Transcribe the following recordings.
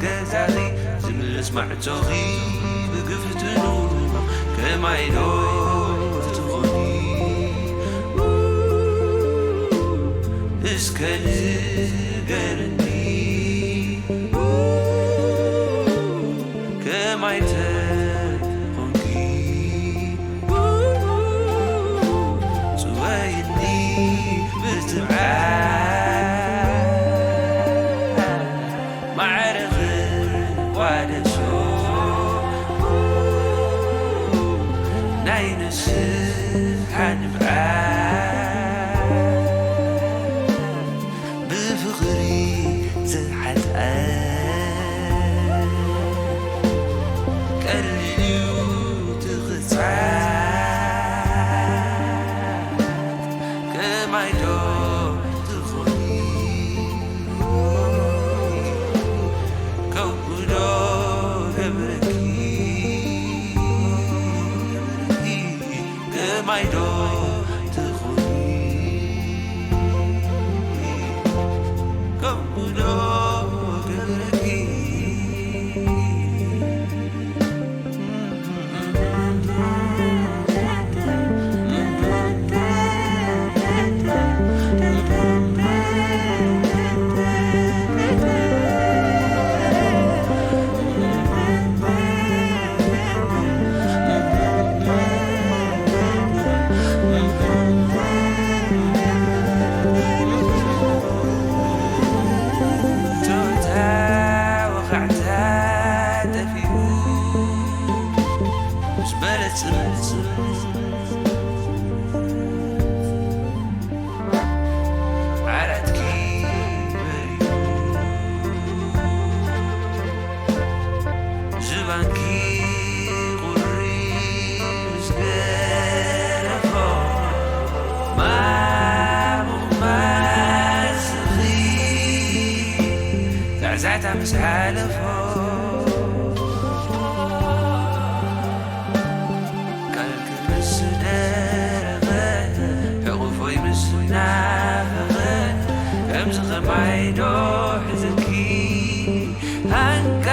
ገዛኺ ዝምልስ ማዕጾኺ ብግፍትኑ ከማይ ዶ ትኾኒ? እስከ ንገርኒ ከማይ ተኾንኪ? ጽወይኒ ብትብዓት ማዕረኺ ዋደሶ ናይ ንስሓ ንብዓት ብፍቕሪ ዝሓጥኣ ቀሊል እዩ ትኽጻ ከማይ ዶ ትኾኒ? ከምኡ ዶ ገብረኪ? ከማይ ዶ ትኾኒ? ከምኡ ዶ ገብረኪ? ጾታ ወኻዕታ ጠፊኡ ምስ በለጽ ዓራትኪ በሪሁ ዝባንኪ ቁሪ ምስ ገረፎ ማሙቕ ማስኺ ዛዕዛዕታ ምስ ሓለፎ ካልኪ ምስ ደረቐ ሕቑፎይ ምስ ናፈቐ ከምዚ ኸማይ ዶ ሕዝኪ ሃንካ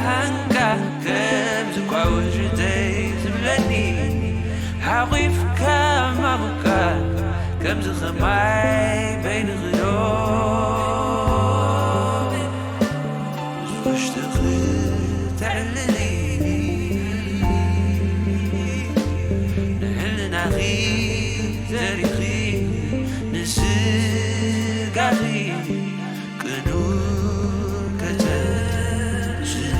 ሃንካ ከምዚ ኳ ውሽተይ ዝብለኒ ሓቑፍካ ማሙካ ከምዚ ኸማይ በይንኺ ዶ ውሽጥኺ ተዕልሊ ንሕልናኺ ዘሪኺ ንስጋኺ ቅኑዕ ከተምስሊ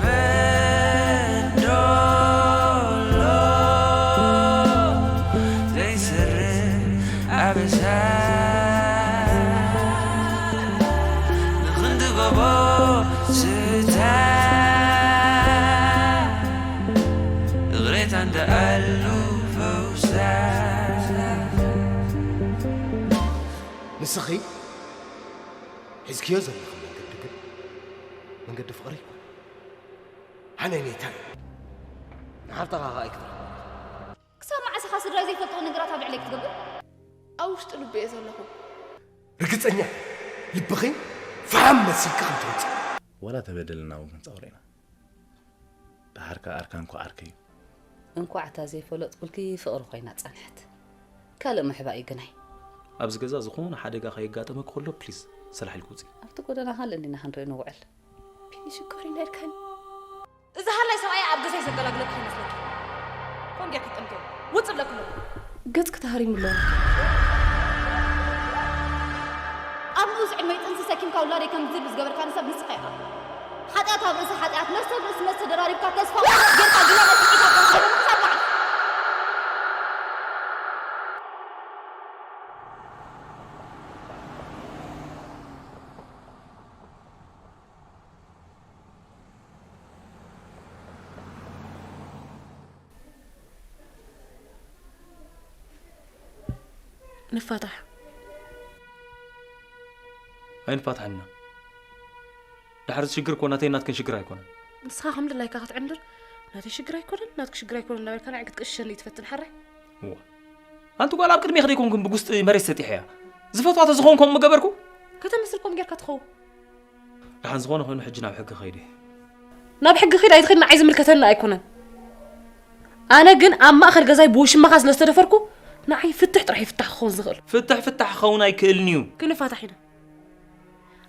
መን ዶ ኣሎ ዘይሰርሕ ኣበሳ ንኽንዲ ጎቦ ስታ እግሬታ እንዳ ኣሉ ፈውሳ ንስኺ ሒዝክዮ ዘለኺ መንገዲ ግን መንገዲ ፍቕሪ ኣይኮነን። ኣነ ኔታ እዩ። ንሓፍትኻ ኸኣ ኣይክትረኽባ። ክሳብ መዓስ ኢኻ ስድራይ ዘይፈልጥዎ ነገራት ኣብ ልዕለይ ክትገብር? ኣብ ውሽጢ ልቡ እየ ዘለኹ። ርግጸኛ እየ፣ ልብኺ ፈሃም መሲልኪ ከም ትወጽእ። ዋላ ተበደልና እውን ክንጸውሮ ኢና። ደሓር ከኣ ኣርካን እኳ ዓርከይ እዩ። እንኳዕ እታ ዘይፈለጥኩልኪ ፍቕሪ ኮይና ጸንሐት። ካልእ ምሕባእ እዩ ግናይ። ኣብዚ ገዛ ዝኾነ ሓደጋ ከየጋጠመኪ ከሎ ፕሊዝ ሰላሕ ኢልኪ ውጺ። ኣብቲ ጎደና ካልእ እንዲና ክንርኢ ንውዕል። ቢኒ ሽኮር ኢና ኢልካኒ። እዚ ሃላይ ሰብኣይ ኣብ ገዛይ ዘገላግለኪ ይመስለኪ? ኮንጌ ክትጥምቶ ውጽ ብለኪ ኣለኹ። ገጽኪ ተሃሪሙ ኣሎ። ኣብ ንኡስ ዕድመይ ጥንሲ ሰኪምካ ውላደይ ከም ዝብል ዝገበርካኒ ሰብ ንስኻ ኢኻ። ሓጢኣት ኣብ ርእሲ ሓጢኣት፣ መስተ ኣብ ርእሲ መስተ ደራሪብካ ተስፋ ቁረጽ ጌርካ ግና ነቲ ዒፍ ኣብ ርእሲ ክሳብ መዓስ? ንፋታሕ። ኣይንፋታሕና። ድሓር እዚ ሽግር እኮ ናተይን ናትክን ሽግር ኣይኮነን። ንስኻ ከም ድላይካ ክትዕንድር፣ ናተይ ሽግር ኣይኮነን፣ ናትኪ ሽግር ኣይኮነን እናበልካ ንዓይ ክትቅሽሸኒ ትፈትን ሓራይ? እዋ። ኣንቲ ጓል ኣብ ቅድሜ ከደይኮንኩም ብጉስጢ መሬት ሰጢሐ እያ። ዝፈትዋ ተዝኸውን ከምኡ ምገበርኩ? ከተመስል ከምኡ ጌርካ ትኸውን። ደሓን ዝኾነ ኮይኑ ሕጂ ናብ ሕጊ ከይደ። ናብ ሕጊ ኺድ ኣይትኺድ ንዓይ ዝምልከተኒ ኣይኮነን። ኣነ ግን ኣብ ማእከል ገዛይ ብውሽማኻ ስለ ዝተደፈርኩ ንዓይ ፍትሕ ጥራሕ እዩ ፍታሕ ክኸውን ዝኽእል። ፍትሕ ፍታሕ ክኸውን ኣይክእልን እዩ። ክንፋታሕ ኢና።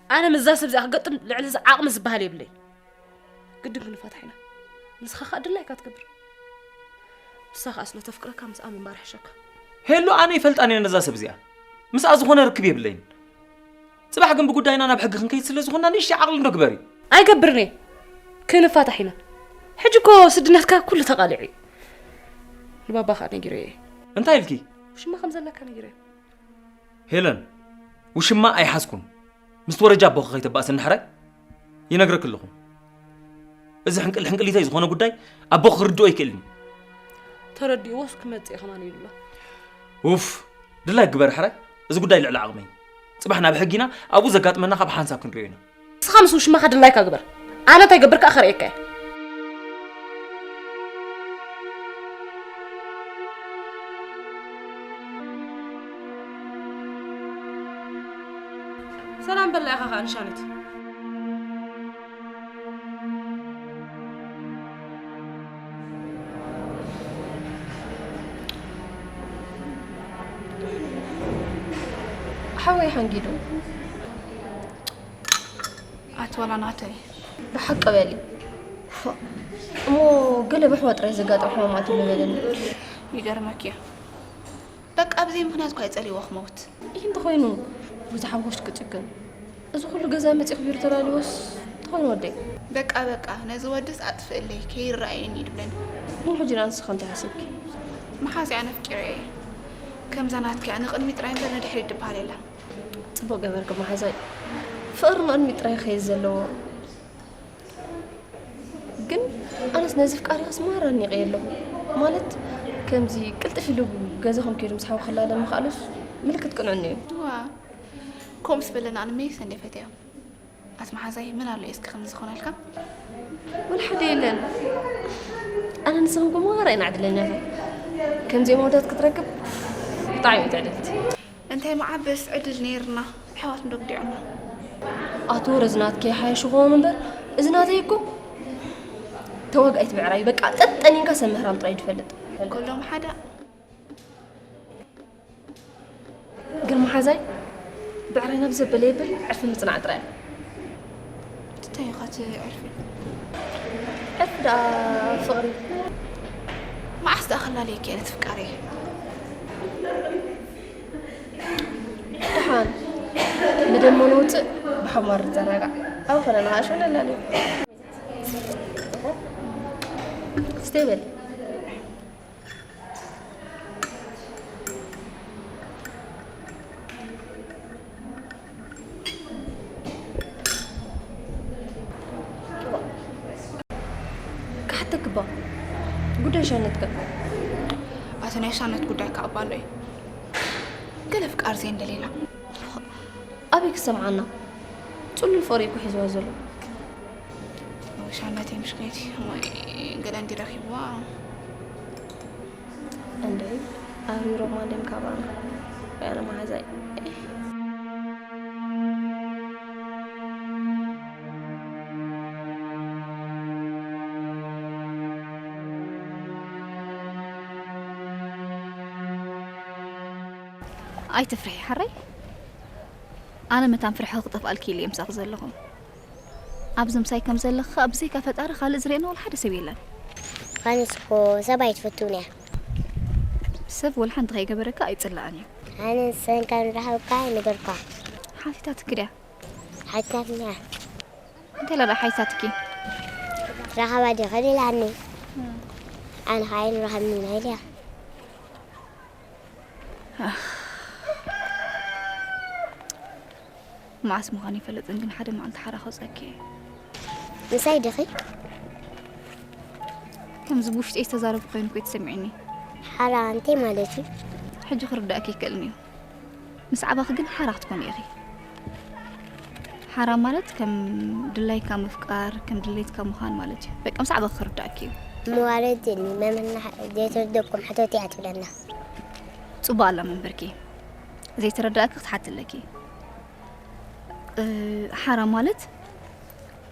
ኣነ ምስዛ ሰብ እዚኣ ክገጥም ልዕሊ እዚ ዓቕሚ ዝበሃል የብለይ። ግድን ክንፋታሕ ኢና። ንስኻ ኸኣ ድላይካ ትገብር። ንሳ ኸኣ ስለ ተፍቅረካ ምስኣ ምንባር ይሕሸካ። ሄሉ፣ ኣነ ይፈልጣን እየ ነዛ ሰብ እዚኣ። ምስኣ ዝኾነ ርክብ የብለይን። ጽባሕ ግን ብጉዳይና ናብ ሕጊ ክንከይድ ስለ ዝኾንና ንእሽተይ ዓቕሊ እንዶ ግበሪ። ኣይገብርን እየ። ክንፋታሕ ኢና። ሕጂ እኮ ስድነትካ ኩሉ ተቓሊዑ እዩ። ንባባ ኸኣ ነጊረዮ እየ። እንታይ ኢልኪ? ውሽማ ከም ዘለካ ነጊረዮ። ሄለን፣ ውሽማ ኣይሓዝኩን። ምስ ወረጃ ኣቦኺ ከይተባእስኒ ሕራይ ይነግረኪ ኣለኹ። እዚ ሕንቅል ሕንቅሊተይ ዝኾነ ጉዳይ ኣቦኺ ክርድኦ ኣይክእልን እዩ። ተረዲእዎስ ክመጽእ ከማን ኢሉ ኣሎ። ኡፍ፣ ድላይ ግበር ሕራይ። እዚ ጉዳይ ልዕሊ ዓቕመይ። ጽባሕ ናብ ሕጊና ኣብኡ ዘጋጥመና ካብ ሓንሳብ ክንሪኦ ኢና። ንስኻ ምስ ውሽማኻ ድላይካ ግበር። ኣነ እንታይ ገብር ከኣ ከርእየካ እየ። ሰላም በላ ኢኻ ኸኣ ንሻነት። ሓወይ ሓንጊዱ። ኣቲ ዋላ ናተይ። ብሓቂ በሊ። እሞ ገለ ብሕዋ ጥራይ ዘጋጥም ሕማማት ኣሎ በለኒ። ይገርመኪ እዩ። በቃ ብዘይ ምኽንያት እኳ እዩ ጸሊእዎ ክመውት። ይህ እንተኾይኑ፣ በዚ ሓጎስ ክጭክን። እዚ ኩሉ ገዛ መጺኡ ክቢሩ ተላልዮስ እንተኾይኑ ወደይ። በቃ፣ በቃ፣ ነዚ ወድስ ኣጥፍእለይ፣ ከይረኣየኒ እዩ ድብለኒ። ግን ሕጂ ንስኻ እንታይ ሓሲብኪ? መሓዝያ ኣነ ኣፍቂረዮ እየ። ከምዛ ናትኪ ኣነ ቅድሚ ጥራይ እምበር ንድሕሪት ድበሃል የለን። ጽቡቕ ገበርኪ መሓዛይ። ፍቕሪ ንቕድሚት ጥራይ ክኸይድ ዘለዎ። ግን ኣነስ ነዚ ፍቃሪኻስ ማራ ኣድኒቐዮ ኣለኹ። ማለት ከምዚ ቅልጥፍ ኢሉ ገዛኹም ከይዱ ምስ ሓው ክላለ ምኽኣሉስ ምልክት ቅንዕና እዩ። ዋ፣ ከምኡስ በለና፣ ኣነ መይሰ እንደ ፈትዮ። ኣቲ መሓዛይ፣ መን ኣሎ እስኪ ከምዚ ዝኾነልካ? ወላ ሓደ የለን። ኣነ ንስኽን እኮ ማራ ኢና ዕድለኛታት። ከምዚኦም ኣወዳት ክትረክብ ብጣዕሚ እዩ ትዕድልቲ። እንታይ መዓበስ ዕድል ነይርና፣ ኣሕዋት እንዶ ግዲዖምና። ኣቲ ወረ እዚ ናትኪ ይሓይሽ ይኸውን እምበር፣ እዚ ናተይ እኮ ተዋጋኢት ብዕራይ፣ በቃ ጠጠኒንካ ሰብ ምህራም ጥራይ እዩ ዝፈልጥ። ኩሎም ሓደ። ግን መሓዛይ፣ ብዕራይ ናብ ዘበለ የብል፣ ዕርፊ ምጽናዕ ጥራይ። እንታይ ኢኻ እቲ ዕርፊ? ዕርፊ ደኣ ፍቕሪ። መዓስ ደኣ ክላለየኪ እየ ነቲ ፍቃረይ? ደሓን፣ ንደሞ ንውፅእ፣ ብሓባር ንዘናጋዕ። ኣብ ኸለና ኸዓ ሽው ነላልዮ። ስተይ በል። ክሓተክባ ጉዳይ ሻነትካ። ኣቲ ናይ ሻነት ጉዳይ ከኣ ባሎ እዩ። ገለ ፍቃር ዘይ እንደሌላ። ኣበይ ክሰምዓና? ጽሉል ፍቕሪ እኮ ሒዝዋ ዘሎ። ሻነተይ ምሽክነቲ፣ ወይ ገለ እንዲ ረኺብዋ። እንድዒ፣ ኣሪሮማ እንድዮም ካባና። ያለ መሓዛይ። ኣይትፍርሒ ሓራይ። ኣነ መታን ፍርሒ ክጠፍኣልኪ ኢለ እየ ምሳኺ ዘለኹ። ኣብዚ ምሳይ ከም ዘለኺ ከኣ ብዘይካ ፈጣሪ ካልእ ዝርእየና ወላ ሓደ ሰብ የለን። ኣነስ እኮ ሰብ ኣይትፈቱን እያ። ሰብ ወላ ሓንቲ ከይገበረካ ኣይጽላእን እዩ። ኣነ ንሰን ካብ ንረኸብካ ይነገርኳ። ሓቲታትኪ ድያ? ሓቲታትኒ እያ። እንታይ ኢላ ደኣ ሓቲታትኪ? ረኸባ ድዩ ከሊላኒ? ኣነ ኸኣ ኣይንረኸብን ኢና ኢለያ። መዓስ ምዃኑ ኣይፈልጥን፣ ግን ሓደ መዓልቲ ሓራ ከውፀኪ እየ። ምሳይ ዲኺ? ከምዚ ብውሽጠይ ዝተዛረብኩ ኮይኑ እኮ እዩ ተሰሚዑኒ። ሓራ እንታይ ማለት እዩ? ሕጂ ክርዳእኪ ይክእልኒ እዩ። ምስ ዓባኺ ግን ሓራ ክትኮኒ ኢኺ። ሓራ ማለት ከም ድላይካ ምፍቃር፣ ከም ድሌትካ ምዃን ማለት እዩ። በቃ ምስ ዓባኺ ክርዳእኪ እዩ። መዋረድኒ መምህርና ዘይተረደኩም ሕቶት እያ ትብለና። ጽቡቕ ኣላ መምህርኪ ዘይተረዳእኪ ክትሓቲ ኣለኪ። እ፣ ሓራ ማለት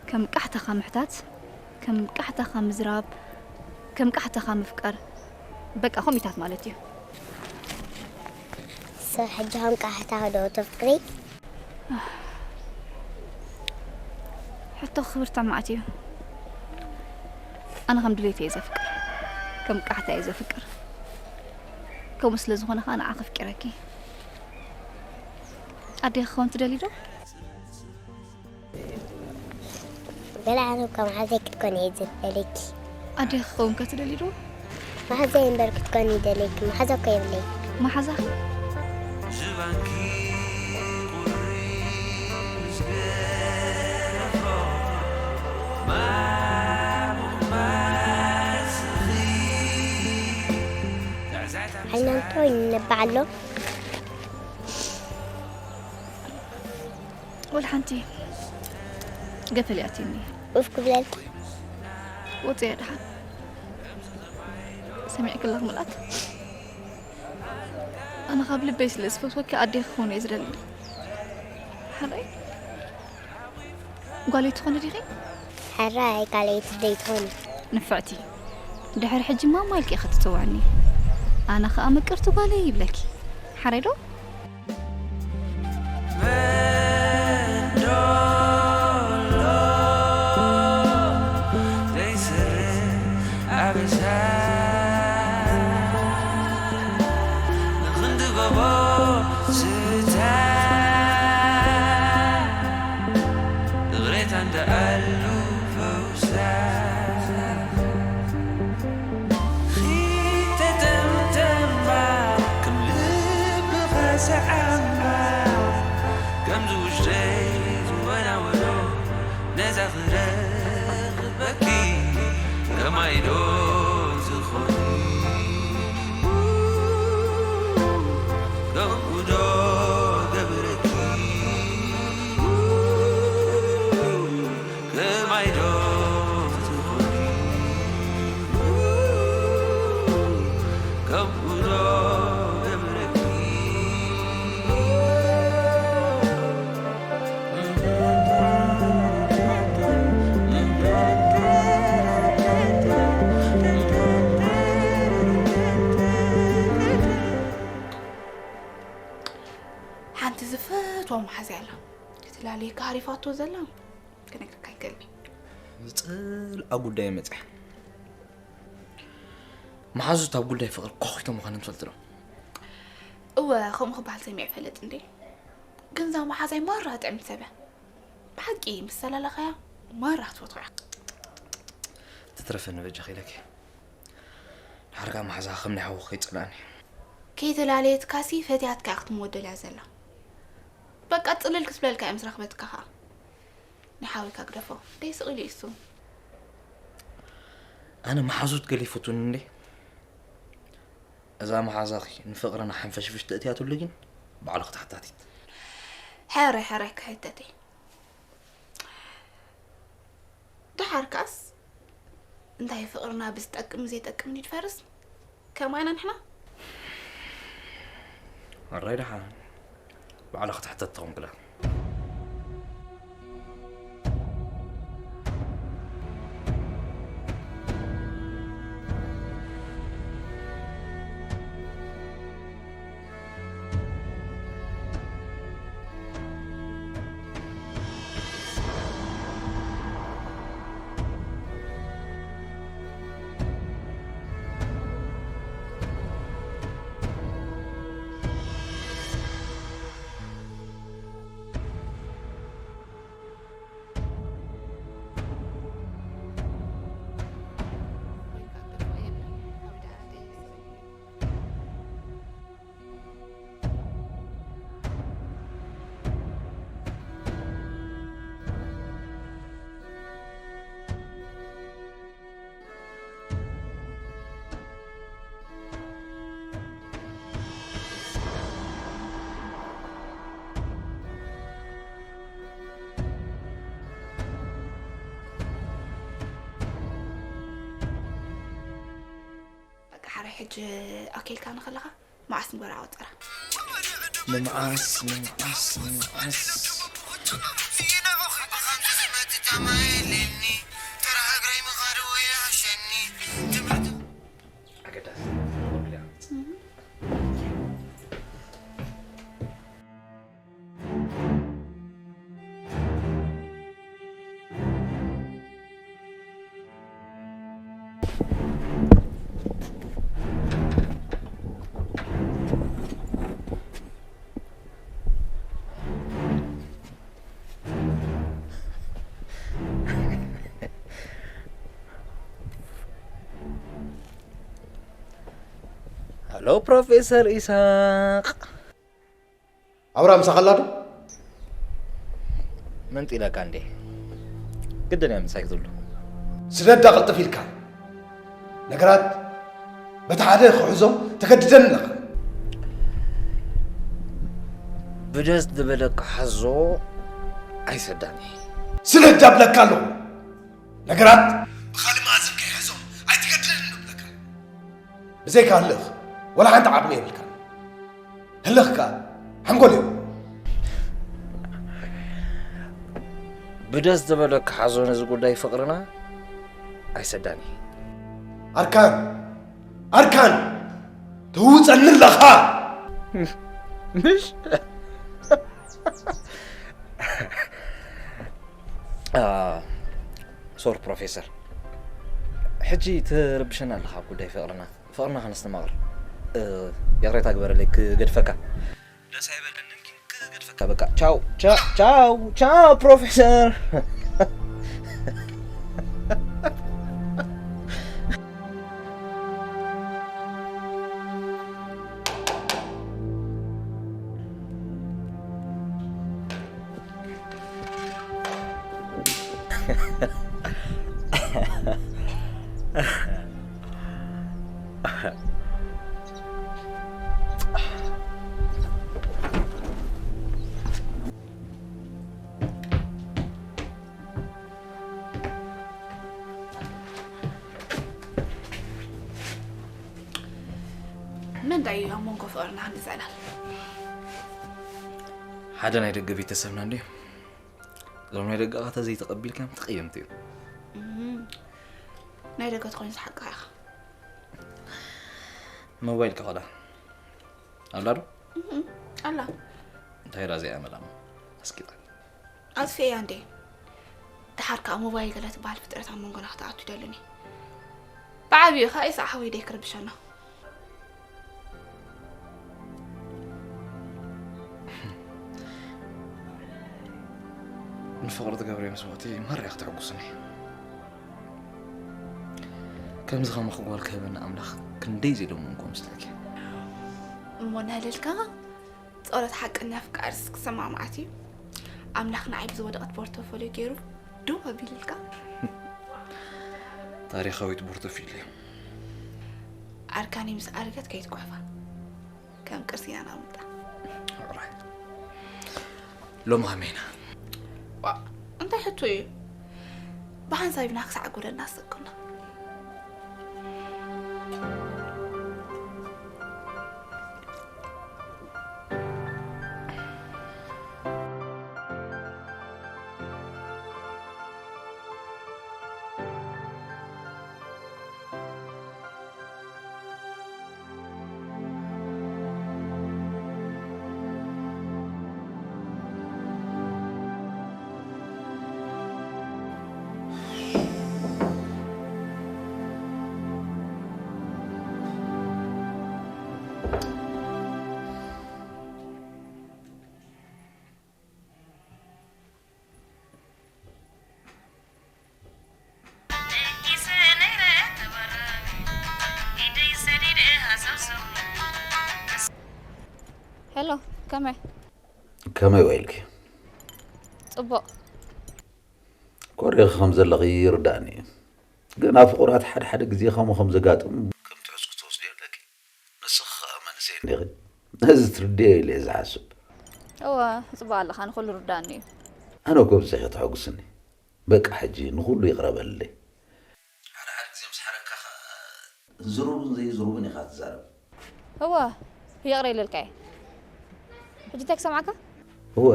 ከም ቃሕታኻ ምሕታት፣ ከም ቃሕታኻ ምዝራብ፣ ከም ቃሕታኻ ምፍቃር፣ በቃ ከምኢታት ማለት እዩ። ሰብ ሕጂ ከም ቃሕታ ዶ ተፍቅሪ? ሕቶ ክብርታ ማዕት እዩ። ኣነ ከም ድሌት እየ ዘፍቅር፣ ከም ቃሕታ እየ ዘፍቅር። ከምኡ ስለ ዝኾነ ከዓ ንዓኺ ኣፍቂረኪ። ኣዴ ክኸውን ትደሊ ዶ? ገለ ኣነ እኳ መሓዘይ ክትኮን እየ ዝደለኪ። ኣዴ ክኸውን ከ ትደሊ ዶ? መሓዘይ እምበር ክትኮን ይደለኪ። መሓዛ እኮ የብለይ። መሓዛኺ? ዝባንኪ ቁሪ ምስ ገረፎ ማሙቕ ማስኺ ዛዕዛዕታ ዓይናንቶ ይነባዕ ኣሎ። ወላ ሓንቲ ገፈል ይኣትኒ። ኡፍ ክብለልካ ወፅያ ደሓን ሰሚዕክላ ክምላት ኣነ ካብ ልበይ ስለ ዝፈትወኪ ኣዴ ክኾን እየ ዝደሊ። ሓራይ ጓለይ ትኾኒ ዲኺ? ሕራይ ካልኣይቲ ደይ ትኾኒ። ንፍዕቲ ድሕሪ ሕጂ ማማ ኢልኪ ኢኺ ትፅውዕኒ። ኣነ ኸኣ ምቅርቲ ጓለይ ይብለኪ። ሓራይ ዶ? ከም ዝውሽተይ ዝወናወኖ ነዛ ክረኽበኪ ከማይ ዶ ዝኾኒ ከምኡ ዶ ገብረኪ ከማይ ዶ ዝኾኒ ከምኡ ዶ ገብረኪ ሓንቲ ዝፈትዋ መሓዝያ ኣላ ክትላለየካ ሃሪፋቶ ዘላ ክነግረካ ይክእል። ዝፅልኣ ጉዳይ መፅያ መሓዙት ኣብ ጉዳይ ፍቕሪ ኳኺቶ ምዃነን ትፈልጥ ዶ? እወ ከምኡ ክበሃል ሰሚዐ ይፈልጥ እንዴ። ግን እዛ መሓዛይ ማራ ጥዕምቲ ሰብ እያ። ብሓቂ ምስ ተላለኻያ ማራ ክትፈትዋ እያ። ትትረፈኒ በጃኺ ኢለኪ። ድሓር ከዓ መሓዛ ከም ናይ ሓወኺ ከይፅልኣኒ። ከይተላለየትካሲ ፈትያትካ እያ ክትምወደል እያ ዘላ። በቃ ፅልል ክትብለልካ እያ ምስ ረኽበትካ ከዓ። ንሓወይካ ግደፎ ደይ ስቕ ኢሉ እዩ እሱ። ኣነ መሓዙት ገለ ይፈትውኒ እንዴ። እዛ መሓዛኺ ንፍቕርና ሓንፈሽፍሽ ተእትያትሉ ግን ባዕልኺ ተሓታቲት። ሕራይ ሕራይ ክሕተት እየ። ደሓር ከኣስ እንታይ ፍቕርና ብዝጠቅም ዘይጠቅም ይድፈርስ ከማይና ንሕና። ኣራይ ደሓን ባዕላ ክትሕተት ትኾንክላ። ሕጂ ኣኬልካ ንኸለኻ መዓስ ንግበራ ቆጸራ? ንመዓስ፣ ንመዓስ፣ ንመዓስ? ኣገዳሲ። ሃሎ ፕሮፌሰር ኢሳቕ። ኣውራ ምሳኻ ኣላ ዶ? መንጢለካ እንዴ? ግድን እያ ምሳይ ክትብሉ። ስደዳ ቅልጥፍ ኢልካ። ነገራት በቲ ሓደ ክሕዞም ተገድደኒ ኣለኻ። ብደስ ዝበለካ ሓዞ ኣይሰዳኒ። ስደዳ ብለካ ኣለኹ። ነገራት ብኻልእ መኣዝን ከይሕዞም ኣይትገድደኒ እብለካ። ብዘይካ ህልኽ ወላ ሓንቲ ዓቕሚ የብልካን። ህልኽ ከኣ ሓንጎል እዩ። ብደስ ዝበለካ ሓዞ ነዚ ጉዳይ ፍቕርና ኣይሰዳኒ። ኣርካን፣ ኣርካን፣ ትውጸኒ ኣለኻ። ምሽ? ኣ፣ ሶሪ ፕሮፌሰር፣ ሕጂ ትርብሸና ኣለኻ ኣብ ጉዳይ ፍቕርና። ፍቕርና ከነስተማቕር። እ፣ ይቕሬታ ግበረለይ ክገድፈካ። ደስ ኣይበለንን ግን ክገድፈካ በቃ። ቻው፣ ቻ-፣ ቻው፣ ቻው ፕሮፌሰር። መን ዳዩ ኣብ መንጎ ፍቕርና ክንዲ ዝዕላል? ሓደ ናይ ደገ ቤተሰብና እንድዩ። እዞም ናይ ደገ ኣኻተ ዘይተቐቢልካዮም ተቐየምቲ እዮም። እም፣ ናይ ደገ ተኾይኑ ዝሓቅኻ ኢኻ። ሞባይል ከኸዳ ኣላ ዶ? እም፣ ኣላ። እንታይ ዳ እዚኣ መላም ኣስቂጣ? ኣጥፍኤያ እንዴ? ደሓር ከኣ ሞባይል ገለ ትበሃል ፍጥረት ኣብ መንጎና ክትኣቱ ይደልን እየ። ብዓቢኡ ከኣ ኢሳቕ ሓወይ ደይ ክርብሸና። ንፍቕሪ ትገብርዮ መስዋእቲ ማራ እያ ክተሐጉስኒ። ከምዚ ከማኺ ጓል ክህበኒ ኣምላኽ ክንደይ ዘይደመንኩ መስለኪ። እሞ ነህልልካ ጸሎት ሓቀኛ ኣፍቃሪስ ክሰማማዓት እዩ። ኣምላኽ ንዓይ ብዝወደቐት ፖርቶፎልዮ ገይሩ ደው ኣቢልልካ። ታሪኻዊት ፖርቶፊልዮ። ኣርካኒ ምስ ኣረገት ከይትጉሕፋ። ከም ቅርሲ ኢና ነቐምጣ። ሕራይ። ሎሚ ከመይ ኢና? ዋ፣ እንታይ ሕቶ እዩ? ብሓንሳብ ኢና ክሳዕ ጎደና ኣሰኩና። ሄሎ፣ ከመይ? ከመይ ውዒልኪ? ጽቡቕ። ኮሪኺ ከም ዘለኺ ይርዳእኒ እዩ። ግን ኣብ ፍቑራት ሓደ ሓደ ግዜ ከምኡ ከም ዘጋጥም ከም ትሕዝኩ ትወስድዮ ኣለኪ። ንስኺ ኸኣ መንእሰይ እንዲኺ። ነዚ ትርድእዮ ኢለ እየ ዝሓስብ። እወ፣ ጽቡቕ ኣለኻ፣ ንኹሉ ርዳእኒ እዩ። ኣነ እኮ ብዘይከ ተሐጉስኒ። በቃ ሕጂ ንኹሉ ይቕረ በልለይ። ሓደ ሓደ ግዜ ምስ ሓረካ ኸኣ ዝሩብን ዘይዝሩብን ኢኻ ትዛረብ። እወ፣ ይቕረ ኢለልካ እየ። ሕጂ እንታይ ክሰምዓካ? እወ፣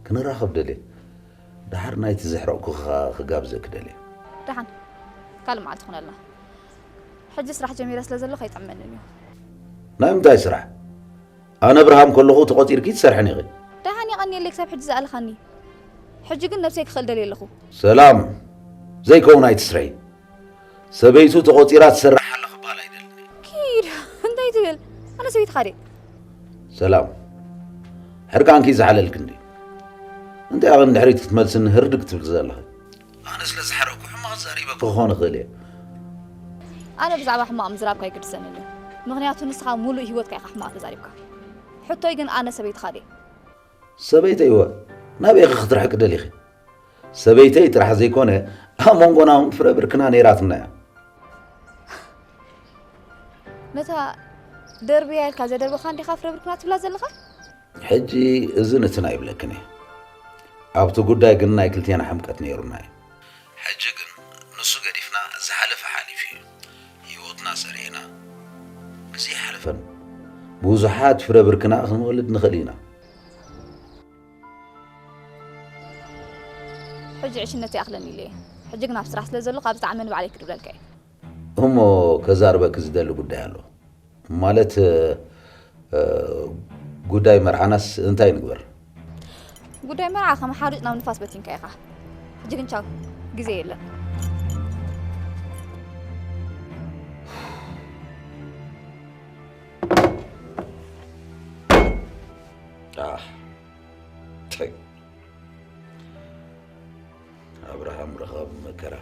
ክንራኸብ ደልየ። ደሓር ናይቲ ዘሕረቕኩኻ ክጋብዘኪ ደልየ። ደሓን፣ ካልእ መዓልቲ ኩነልና። ሕጂ ስራሕ ጀሚረ ስለ ዘለኹ ኣይጥዕመንን እዩ። ናይ ምንታይ ስራሕ? ኣነ ኣብርሃም ከለኹ ተቖጺርኪ ትሰርሕን ኢኺ። ደሓን የቐንየለይ ክሳብ ሕጂ ዝኣልኻኒ። ሕጂ ግን ነብሰይ ክኽእል ደልየ ኣለኹ። ሰላም፣ ዘይከውን ኣይትስረይ። ሰበይቱ ተቖጺራ ትሰርሕ ኣላ ክበሃል ኣይደልን እየ። ኪድ፣ እንታይ ትብል? ኣነ ሰበይትኻ ድየ? ሰላም፣ ሕርቃንኪ ዝሓለልኪ እንድዩ። እንታይ ኢኺ ንድሕሪት ክትመልስኒ ህርድ ክትብሊ ዘለኺ? ኣነ ስለ ዝሓረቕኩ ሕማቕ ተዛሪበ ክኾን እኽእል እየ። ኣነ ብዛዕባ ሕማቕ ምዝራብካ ኣይግድሰንን እዩ። ምኽንያቱ ንስኻ ሙሉእ ህይወትካ ኢኻ ሕማቕ ተዛሪብካ። ሕቶይ ግን ኣነ ሰበይትኻ ድየ? ሰበይተይ እወ፣ ናበይ ኢኺ ክትርሕቂ ደሊኺ? ሰበይተይ ጥራሕ ዘይኮነ ኣብ መንጎና እውን ፍረ ብርክና ነይራትና እያ። ነታ ደርብያ ኢልካ ዘደርበኻ እንዲኻ ፍረ ብርክና ትብላ ዘለኻ? ሕጂ እዝን እትን ኣይብለክን እየ። ኣብቲ ጉዳይ ግን ናይ ክልቴና ሕምቀት ነይሩና እዩ። ሕጂ ግን ንሱ ገዲፍና ዝሓለፈ ሓሊፉ እዩ። ህይወትና ሰሪዕና ብዘይሓለፈን ብዙሓት ፍረ ብርክና ክንወልድ ንኽእል ኢና። ሕጂ ዕሽነት ይኣኽለኒ ኢለ እየ። ሕጂ ግን ኣብ ስራሕ ስለ ዘለኹ ኣብዚ ዓመ ንባዕለይ ክድውለልካ እየ። እሞ ከዛርበኪ ዝደሊ ጉዳይ ኣሎ። ማለት ጉዳይ መርዓናስ እንታይ ንግበር? ጉዳይ መርዓ ከም ሓሩጭ ናብ ንፋስ በቲንካ ኢኻ። ሕጂ ግን ቻው፣ ግዜ የለን። ኣህ፣ ተይ። ኣብርሃም ረኻቢ መከራ።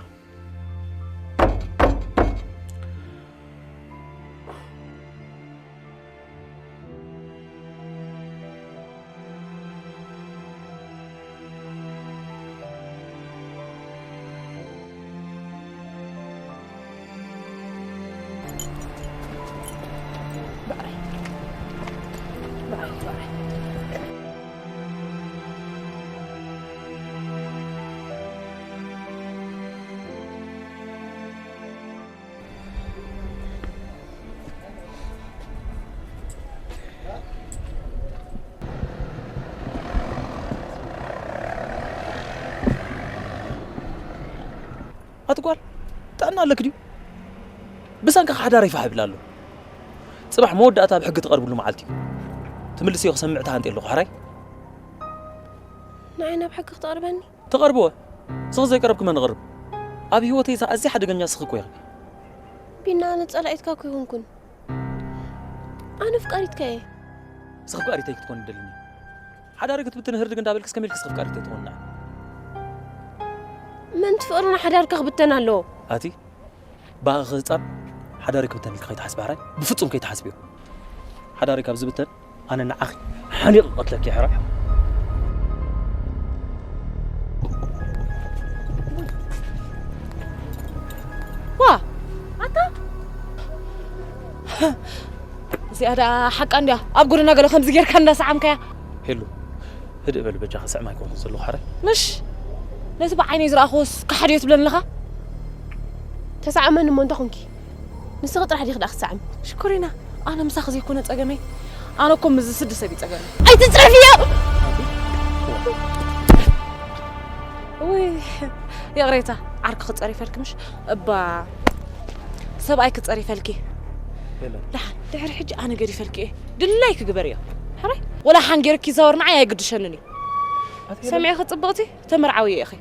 ኣቲ ጓል፣ ጥዕና ኣለክ ድዩ? ብሰንክኻ ሓዳር ይፋሕ ይብል ኣሎ። ጽባሕ መወዳእታ ኣብ ሕጊ ትቐርብሉ መዓልቲ እዩ። ትምልስዮ ክሰምዕ ተሃንጤ ኣለኹ፣ ሕራይ? ንዓይ ናብ ሕጊ ክተቕርበኒ? ተቐርብወ። ስኺ ዘይቀረብኪ መን ይቐርብ? ኣብ ህይወተይ እዛ ኣዝያ ሓደገኛ ስኺ እኮ ኢኺ። ቢና፣ ኣነ ጸላኢትካ እኮ ኣይኮንኩን። ኣነ ፍቃሪትካ እየ። ስኺ ፍቃሪተይ ክትኮኒ ደልኒ። ሓዳሪ ክትብትኒ ህርድግ እንዳበልክስ ከመይ ኢልክስ ፍቃሪት ትኾንና? ምእንቲ ፍቕርና ሓዳርካ ክብተን ኣለዎ። ኣቲ ብኣኺ ህጻን ሓዳሪ ክብተን ኢልኪ ከይትሓስቢ፣ ሕራይ ብፍጹም ከይትሓስብዮ። ሓዳሪ ካብ ዝብተን ኣነ ንዓኺ ሓኒቕ ክቐትለኪ፣ ሕራይ። ዋ ኣታ እዚኣ ደኣ ሓቃ እንድያ። ኣብ ጎደና ገለ ከምዚ ጌርካ እንዳሰዓምካያ። ሄሉ፣ ህድእ በል በጃኻ፣ ስዕም ኣይኮንኩን ዘለኹ ሓራይ። ምሽ ነቲ ብዓይነይ ዝረኣኹስ ከሓድዮ ትብለኒ ኣለኻ? ተሰዓመኒ እሞ እንታይ ኮንኪ? ንስኺ ጥራሕ ዲኺ ደኣ ክትሰዓሚ? ሽኮሪና፣ ኣነ ምሳኺ ዘይኮነ ጸገመይ። ኣነ እኮ ምስ ዝስዲ ሰብ እዩ ጸገመይ። ኣይትጽረፍዮ! ውይ፣ ይቕሬታ፣ ዓርኪ ክጸሪፈልኪ ምሽ? እባ ሰብኣይ ክጸሪፈልኪ። ሄለን። ደሓን፣ ድሕሪ ሕጂ ኣነ ገዲፈልኪ እየ። ድላይኪ ግበርዮ። ሕራይ? ወላ ሓን ጌርኪ ይዛወር ንዓይ ኣይግድሸንን እዩ። ኣቲ ሄለን። ሰሚዕኺ ጽብቕቲ? ተመርዓውዮ ኢኺ።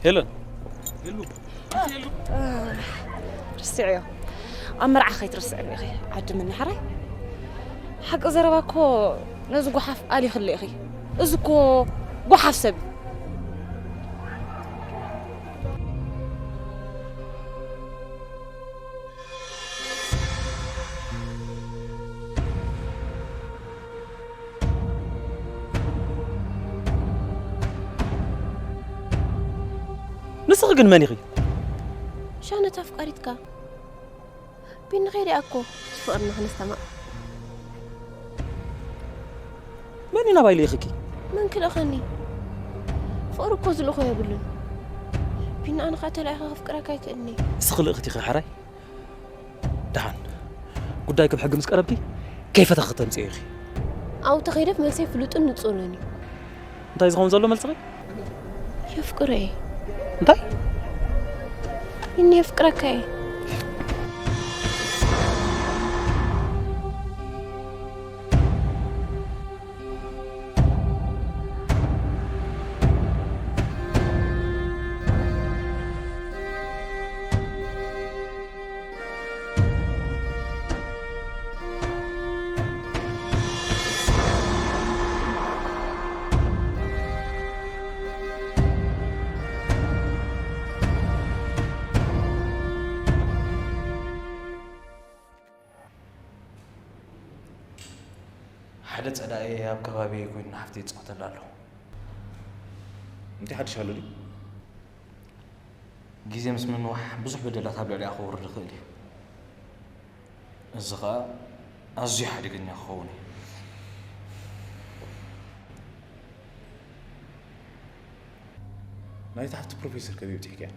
ሄለን። ርስዕዮ። ኣብ መርዓ ከይትርስዕኒ ኢኺ። ዓዲ ምኒ ሕራይ? ሓቂ ዘረባ እኮ ነዚ ጓሓፍ ኣሊኽለ ኢኺ። እዚ እኮ ጓሓፍ ሰብ እዩ። ንስኺ ግን መን ኢኺ? ሻነታ ኣፍቃሪትካ። ቢኒ ከይደ ኣኮ ፍቕርና ክነስተማቕ። መን እዩ ናባይ ልኢኽኪ? መን ክልእኸኒ? ፍቕሪ እኮ ዝልእኾ የብሉን። ንኣነ ኸኣ ተላኢኸ ከፍቅረካ ኣይክእልኒ። እስኺ ልእኽቲ ኢኺ ሕራይ። ደሓን ጉዳይ ክብ ሕጊ ምስ ቀረብኪ ከይፈተኺ ክተምፅዮ ኢኺ። ኣብኡ ተኸይደፍ መልሰይ ፍሉጥን ንጹርን እዩ። እንታይ ዝኸውን ዘሎ መልስኺ? የፍቅሮ እየ። እንታይ? እኒ የፍቅረካ እየ። ሓደ ጸላኢ ኣብ ከባቢ ኮይኑ ንሓፍተይ ይጻወተላ ኣሎ። እንታይ ሓድሽ ኣሎ ድዩ? ግዜ ምስ ምንዋሕ ብዙሕ በደላት ኣብ ልዕሊኣ ክወርድ ይኽእል እዩ። እዚ ኸኣ ኣዝዩ ሓደገኛ ክኸውን እዩ። ናይታ ሓፍቲ ፕሮፌሰር ከመይ በጺሕክያ?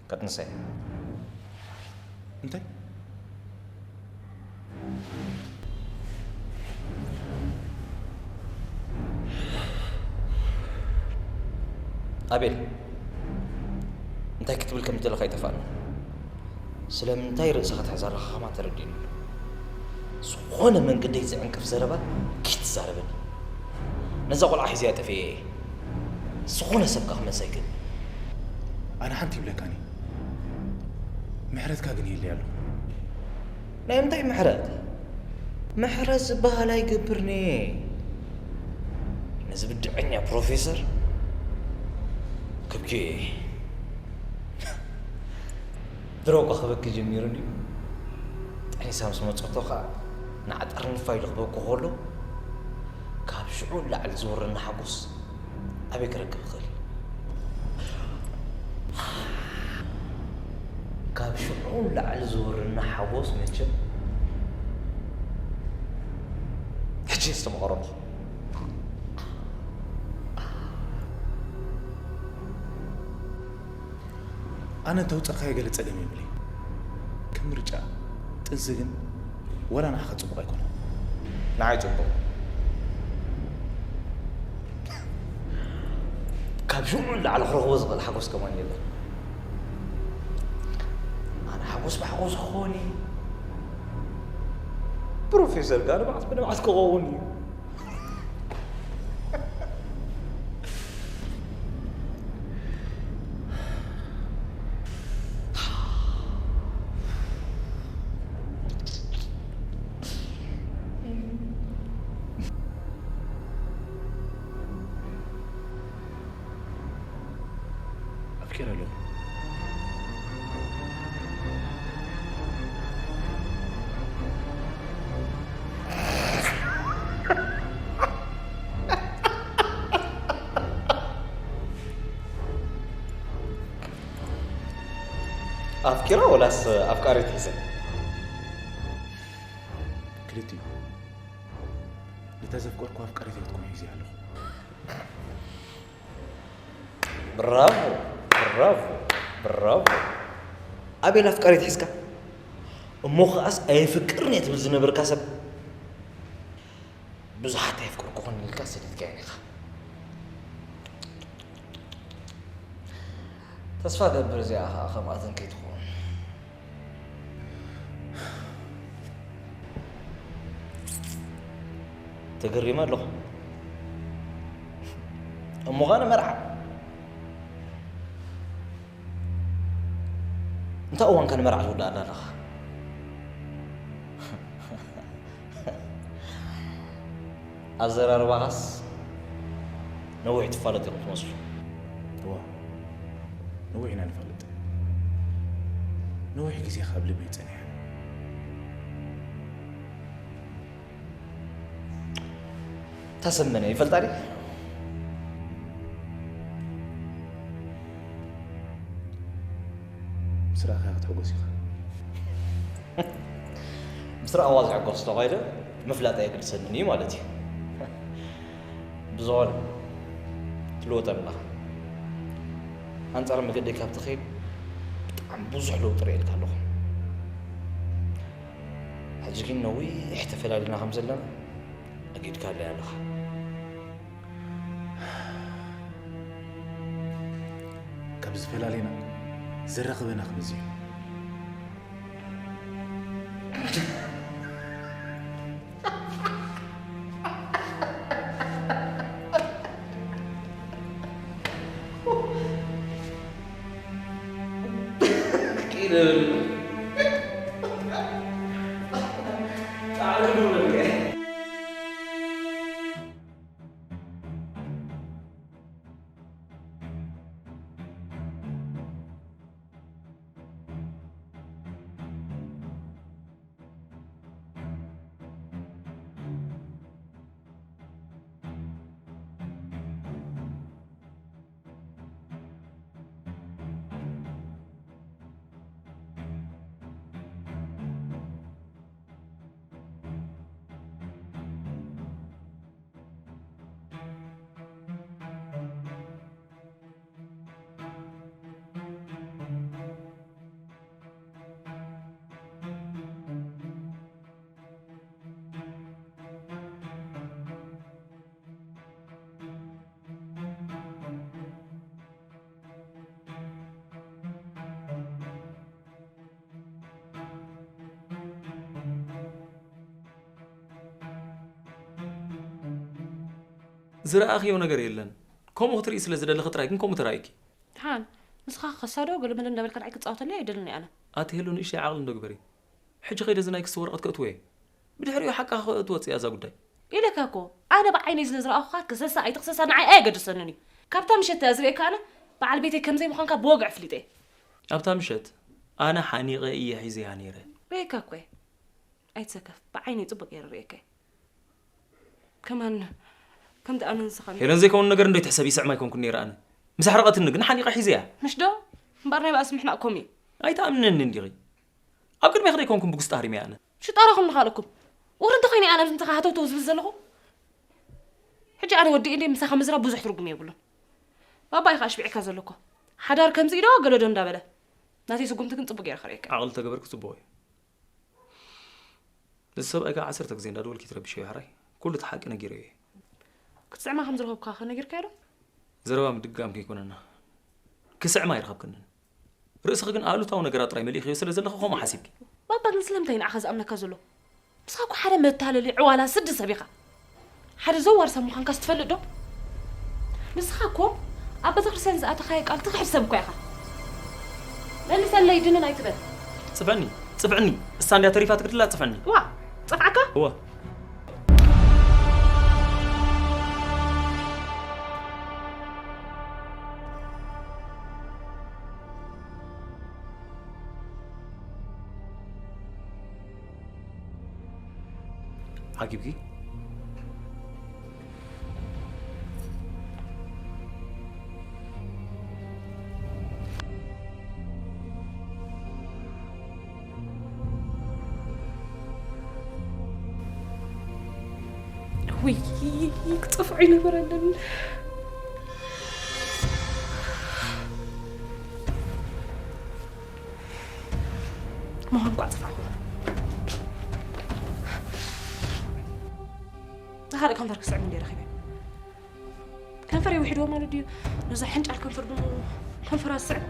ቀጥንሰ። እንታይ? ኣቤል፣ እንታይ ክትብል ከም እትደለኻ ኣይጠፍኣኒ። ስለምንታይ ርእስኻ ትሕዝ ኣለኻ ከማን ተረዲኡኒ ኣሎ። ዝኾነ መንገደይ ዝዕንቅፍ ዘረባ ከይትዛረበኒ። ነዛ ቆልዓ ሒዘያ ጠፊኤ እየ። ዝኾነ ሰብ ከኣ ክመልሳ ኣይክእልን። ኣነ ሓንቲ ይብለካኒ፣ ምሕረትካ ግን የለይ ኣሎ። ናይ ምንታይ ምሕረት? ምሕረት ዝበሃል ኣይገብርኒ። ነዚ ብድዐኛ ፕሮፌሰር ከብኪ እየ። ድሮ እኳ ክበኪ ጀሚሩ እንድዩ። ጠኒሳ ምስ መጸቶ ኸኣ ንዓጠርንፋ ኢሉ ክበኪ ከሎ፣ ካብ ሽዑ ንላዕሊ ዝወረኒ ሓጎስ ኣበይ ክረክብ እኽእል? ካብ ሽዑ ንላዕሊ ዝወረኒ ሓጎስ መቸም ሕጂ ዝተመቐረልኩ። ኣነ እንተውፀእካዮ ገለ ጸገም የብለይ። ከም ምርጫ ጥንሲ ግን ወላ ንዓኻ ጽቡቕ ኣይኮነን። ንዓይ ጽቡቕ። ካብ ሽዑ ንላዕሊ ክረኽቦ ዝኽእል ሓጎስ ከማን የለን። ኣነ ሓጎስ ብሓጎስ ክኸውን እዩ። ፕሮፌሰር ጋር ንብዓት ብንብዓት ክኸውን እዩ። ኣፍቂረ ኣለኹ። ኣፍቂራ ወላስ ኣፍቃሪት ሒዘ? ክልቲኡ። ነታ ዘፍቀርኩ ኣፍቃሪት ክትኮን ሒዘ ኣለኹ። ብራቮ፣ ብራቮ፣ ብራቮ። ኣቤል ኣፍቃሪት ሒዝካ? እሞ ኸኣስ ኣየፍቅርን እየ ትብል ዝነበርካ ሰብ። ብዙሓት ኣየፍቅርኩኹን ኢልካ ሰዲድካየን ኢኻ። ተስፋ ገብር እዚኣ ኸኣ ከምኣተን ከይትኸውን። ተገሪመ ኣለኹ። እሞ ኸኣ ንመርዓ። እንታይ እዋንከ ንመርዓ ትውድኣላ ኣለኻ? ኣዘራርባኻስ ነዊሕ ትፋለጥ ኢኹም ትመስሉ። እዋ፣ ነዊሕ ኢና ንፋለጥ። ነዊሕ ግዜ ካብ ልበይ ጸኒሐ። ታሰመነ ይፈልጣ ድየ? ምስ ረኣኻያ ክትሕጎስ ኢኻ። ምስ ረኣዋ ዝሕጎስ ተኾይነ፣ ምፍላጥ ኣየገድሰንን እዩ ማለት እዩ። ብዝኾነ ትልወጠልና። ኣንጻር መገደይ ካብ ትኸይድ ብጣዕሚ ብዙሕ ለውጢ ርእየልካ ኣለኹ። ሕጂ ግን ነዊሕ ተፈላሊና ከም ዘለና ኣጊድካለይ ኣለኻ። ካብ ዝፈላሌና ዘራኽበና ክምዚ እዩ። ዝረኣኽዮ ነገር የለን። ከምኡ ክትርኢ ስለ ዝደለኺ ጥራይ ግን ከምኡ ተራእዩኪ። ደሓን፣ ንስኻ ከሳዶ ገለመለ እንዳበልካ ንዓይ ክትጻወተለይ ኣይደልን ኣነ። ኣቲ ሄሉ፣ ንእሽተይ ዓቕሊ እንዶ ግበሪ። ሕጂ ከይደ እዚ ናይ ክሲ ወረቐት ከእትዎ እየ። ብድሕሪኡ ሓቃ ክትወጽእ እያ እዛ ጉዳይ። ኢለካ እኮ፣ ኣነ ብዓይነይ ስለ ዝረኣኹኻ ክሰሳ ኣይትኽሰሳ ንዓይ ኣየገድሰንን እዩ። ካብታ ምሸት እያ ዝርእየካ ኣነ፣ በዓል ቤተይ ከም ዘይምዃንካ ብወግዒ ኣፍሊጠ እየ። ኣብታ ምሸት ኣነ ሓኒቐ እየ ሒዘያ ነይረ። ርእየካ እኮ እየ። ኣይትሰከፍ፣ ብዓይነይ ጽቡቕ ገይረ ርእየካ እየ። ከማን ከምቲ ኣነ ንስኻ ሄለን፣ ዘይከውን ነገር እንዶ ይትሕሰብ ይስዕማ ኣይኮንኩን ነይረ ኣነ። ምስ ኣሕረቐትኒ ግን ሓኒቐ ሒዘያ። ምሽ ዶ? እምበኣር ናይ ባእሲ ምሕናቕ ኮም እዩ። ኣይትኣምንኒ እንዲኺ። ኣብ ቅድሜኺ ደይኮንኩም ብጉስጢ ሃሪመያ ኣነ። ሽጣራኹም ንኻልእኩም። ውሪ እንተኾይነ ኣነ ምሳኻ ሃተውተው ዝብል ዘለኹ። ሕጂ ኣነ ወዲእ እንዴ ምሳኻ ምዝራብ ብዙሕ ትርጉም የብሉን። ባባ ኢኻ ኣሽቢዕካ ዘለኮ። ሓዳር ከምዚ ኢዶ ገለዶ እንዳበለ። ናተይ ስጉምቲ ግን ጽቡቅ ገይረ ከርእየካ። ዓቕሊ ተገበርክ ጽቡቕ እዩ። ንዚ ሰብኣይ ከኣ ዓሰርተ ግዜ እንዳደወልኪ ትረብሽዮ ሕራይ። ኩሉ እቲ ሓቂ ነጊረዮ እየ። ክትስዕማ ከም ዝረኸብኩኻ ከ ነጊርካዮ ዶ? ዘረባ ምድጋም ከይኮነና። ክስዕማ ኣይረኸብክንን። ርእስኺ ግን ኣሉታዊ ነገራት ጥራይ መሊእኽዮ ስለ ዘለኺ ከምኡ ሓሲብኪ። ባባ ግን ስለምንታይ ንዓኻ ዝኣምነካ ዘሎ? ንስኻ እኮ ሓደ መታለሊ ዕዋላ ስዲ ሰብ ኢኻ። ሓደ ዘዋር ሰብ ምዃንካስ ትፈልጥ ዶ? ንስኻ እኮ ኣብ ቤተክርስትያን ዝኣተኻዮ ቃል ትኽሕድ ሰብ እኮ ኢኻ። መልሰለይ ድንን ኣይትበል። ጽፍዕኒ፣ ጽፍዕኒ። እሳ እንድያ ተሪፋ ትግድላ፣ ጽፍዕኒ። ዋ፣ ጸፍዓካ? እወ። ዓጊብኪ? ውይ፣ ክጠፍዖ ይነበረንን። መሆን ቋጽፋ። ንኻልእ ከንፈር ክስዕብ እንደ ረኺበ። ከንፈር ይውሕድዎ ማለት ድዩ? ነዛ ሕንጫል ከንፈር ድሞ ከንፈር ኣስዕብ።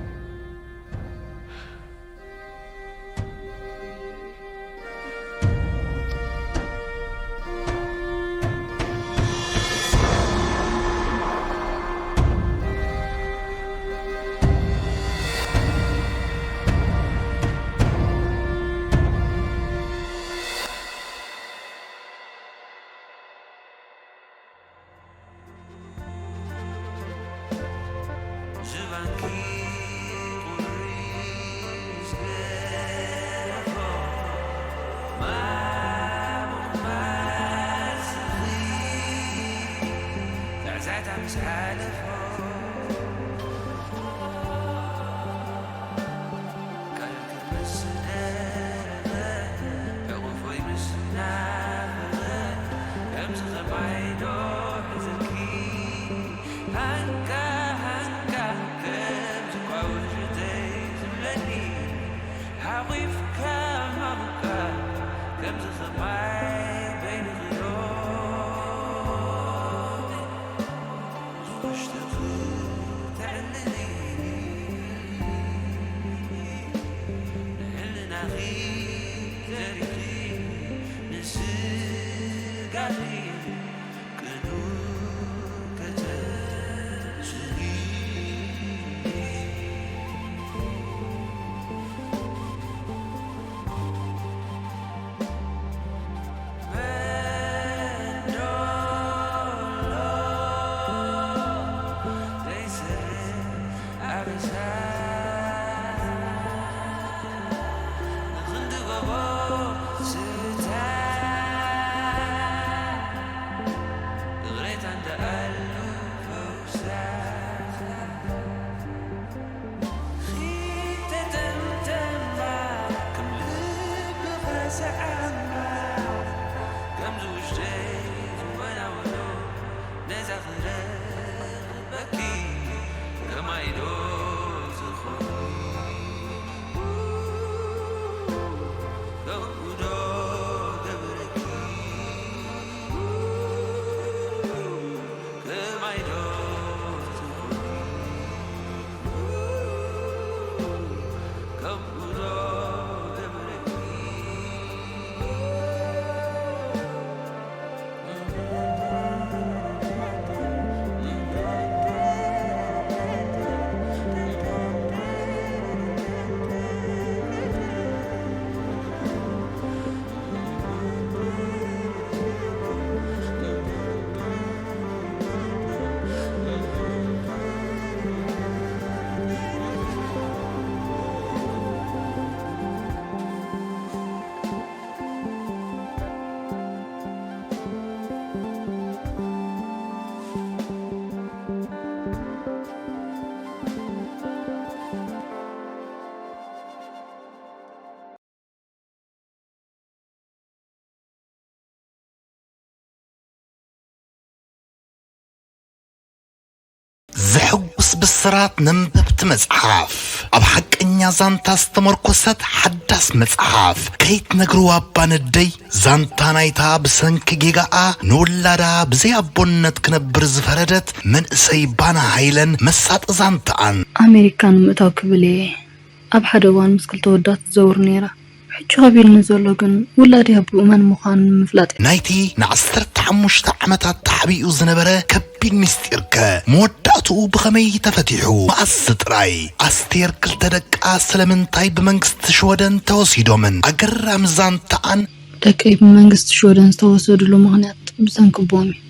ዘሐጉስ ብስራት ነንበብቲ መጽሓፍ። ኣብ ሓቀኛ ዛንታ ዝተመርኮሰት ሓዳስ መጽሓፍ ከይትነግርዋ እባ ነደይ። ዛንታ ናይታ ብሰንኪ ጌጋኣ ንውላዳ ብዘይ ኣቦነት ክነብር ዝፈረደት መንእሰይ ባና ሃይለን መሳጢ ዛንታኣን። ኣሜሪካ ንምእታው ክብል እየ ኣብ ሓደ እዋን ምስ ክልተ ወዳት ትዘውር ነይራ። ሕጂ ከቢድኒ ዘሎ ግን ውላደይ ኣቦኡ መን ምዃኑ ንምፍላጥ እዩ። ናይቲ ንዓሰርተ ሓሙሽተ ዓመታት ተሓቢኡ ዝነበረ ከቢድ ምስጢርከ መወዳእትኡ ብኸመይ ተፈቲሑ? መኣስ ጥራይ? ኣስቴር ክልተ ደቃ ስለምንታይ ብመንግስቲ ሽወደን ተወሲዶምን? ኣገራሚ ዛንታኣን። ደቀይ ብመንግስቲ ሽወደን ዝተወሰድሉ ምኽንያት ብሰንኪ ኣቦኦም እዩ።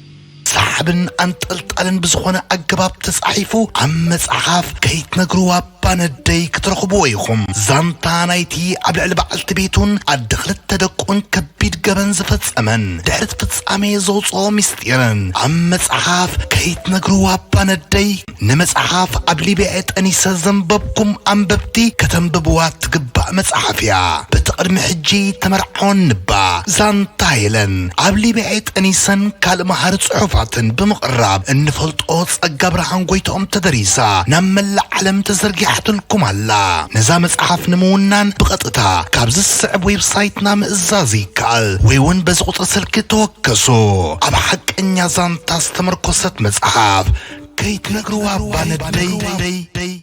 ሰሓብን ኣንጠልጣልን ብዝኾነ ኣገባብ ተጻሒፉ ኣብ መጽሓፍ ከይትነግርዋ እባ ነደይ ክትረኽብዎ ኢኹም። ዛንታ ናይቲ ኣብ ልዕሊ በዓልቲ ቤቱን ኣደ ክልተ ደቁን ከቢድ ገበን ዝፈጸመን ድሕሪ እቲ ፍጻሜ ዘውጽኦ ምስጢርን ኣብ መጽሓፍ ከይትነግርዋ እባ ነደይ። ንመጽሓፍ ኣብ ሊብያ ጠኒሰ ዘንበብኩም ኣንበብቲ ከተንብብዋ ትግባእ መጽሓፍ እያ። በቲ ቅድሚ ሕጂ ተመርዓወኒ እባ ዛንታ ሄለን ኣብ ሊብያ ጠኒሰን ካልእ መሃሪ ጽሑፋትን ብምቕራብ እንፈልጦ ጸጋ ብርሃን ጎይትኦም ተደሪሳ ናብ መላእ ዓለም ተዘርጊሓትልኩም ኣላ። ነዛ መጽሓፍ ንምውናን ብቐጥታ ካብዚ ዝስዕብ ዌብሳይትና ምእዛዝ ይከኣል ወይ እውን በዚ ቁጽሪ ስልኪ ተወከሱ። ኣብ ሓቀኛ ዛንታ ዝተመርኮሰት መጽሓፍ ከይትነግርዋ እባ ነደይ።